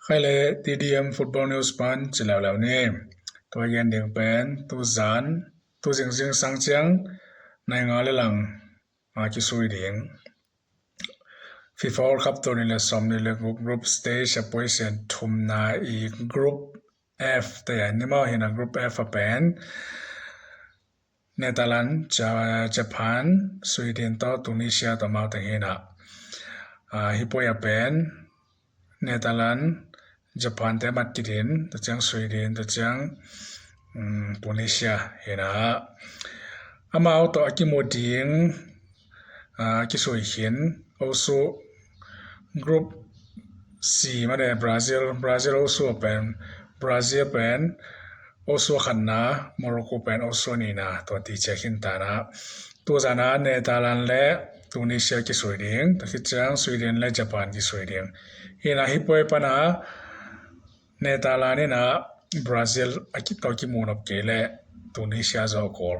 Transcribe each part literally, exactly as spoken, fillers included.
Khai le T D M Football News pan ci leuleu ni. Tua gen ding pen tuzan, tu zingzing sang ciang nai nga le lang a kisui ding. FIFA World Cup tul nih le sawmnih le guk group stage a position thumna i group F te a ni maw, hi na group F a pen Netherlands, Ja-, Japan, Sweden tawh Tunisia tawh amau teng hi na. Ah, hi poi a pen Netherlands, Japan te mat kidin, tua ciang Sweden, tua ciang, um, Tunisia hi na. Amau tawh a kimu ding, ah, kisui khin, osu group C mah le Brazil, Brazil osu pen, Brazil pen osu khatna, Morocco pen osu nihna, tua ti ciah khin ta na. Tuzan a Netherlands le Tunisia kisui ding, tua khit ciang Sweden le Japan kisui ding. Hi na hi poi pan a Netherlands in a Brazil a ki, tawh kimu nop kei le Tunisia zawh kul.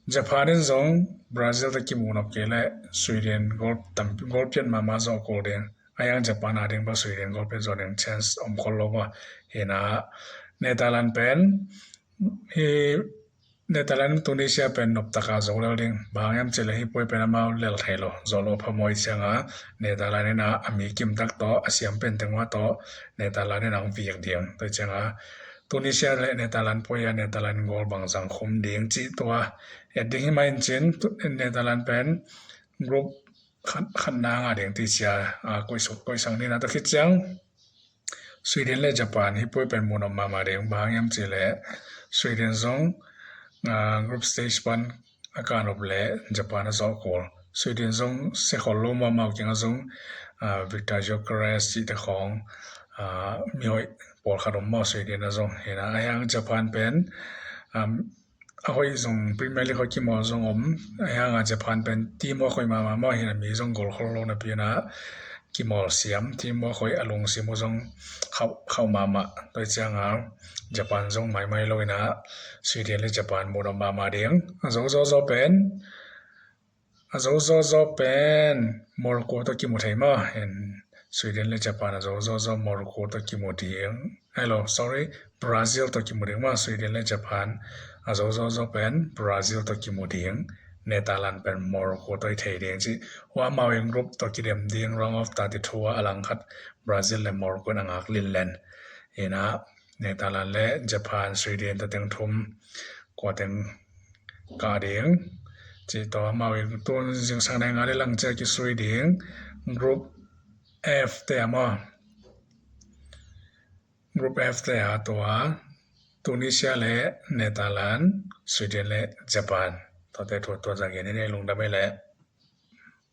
Japan in zong Brazil tawh kimu nop kei le Sweden goal tam, goal piat mahmah zawh kul ding. A yang Japan a ding bang Sweden goal piat zawh ding chance om khol lo bang. Hi na Netherlands pen hi Netherlands, Tunisia pen nop taka zo lel ding. Bang hang hiam cih leh hi poi pen amau lel thei lo. Zo lo pha mawi ciang a Netherlands in a, a mi kim tak tawh, a siam pen teng mah tawh Netherlands in a hong vik ding. Tua ciang a Tunisia le Netherlands poi a Netherlands goal bang zang khum ding cih tua et ding hi mah in cin, tu, Netherlands pen group khat, khatna ngah ding ti cia, a, koih suk, koih sang ni na. Tua khit ciang Sweden le Japan hi poi pen mu nop mahmah ding, bang hang hiam cih leh Sweden zong, ah, group stage pan a kah nop leh Japan a zawh kul. Sweden zong se khol lo mahmah uh kiang a zong, ah, Viktor Gyökeres cihte khawng, ah, mi hoih pawlkhat om maw Sweden a zong. Hi na a hiang Japan pen, um, a hoih zong Premier League hoih kimawl zong om. A hiang a Japan pen team hoih mahmah maw hi na mi zong goal khol lo napi in a kimawl siam, team hoih a lungsim uh zong khauh, khauh mahmah. Tua ciang a Japan zong maimai lo in a Sweden le Japan mu nop mahmah ding. A zo zawzaw pen, a zo zawzaw pen Morocco tawh kimu thei maw. Sweden le Japan a zo zawzaw Morocco tawh kimu ding. Hello, sorry, Brazil tawh kimu ding maw. Sweden le Japan a zo zawzaw pen Brazil tawh kimu ding. Netherlands pen Morocco tawh i thei ding ci. Hua amau in group tawh kidem ding round of thirty-two a, a langkhat Brazil le Morocco in a ngak linlen. Hi na Netherlands le Japan, Sweden tawh teng thum kua teng kah ding. Cih tawh amau in tun zingsang nai nga le lang ciah kisui ding. Group F te a maw. Group F te a tua Tunisia le Netherlands, Sweden le Japan. Tuate thu tua zang gen in ei lungdam ei leh.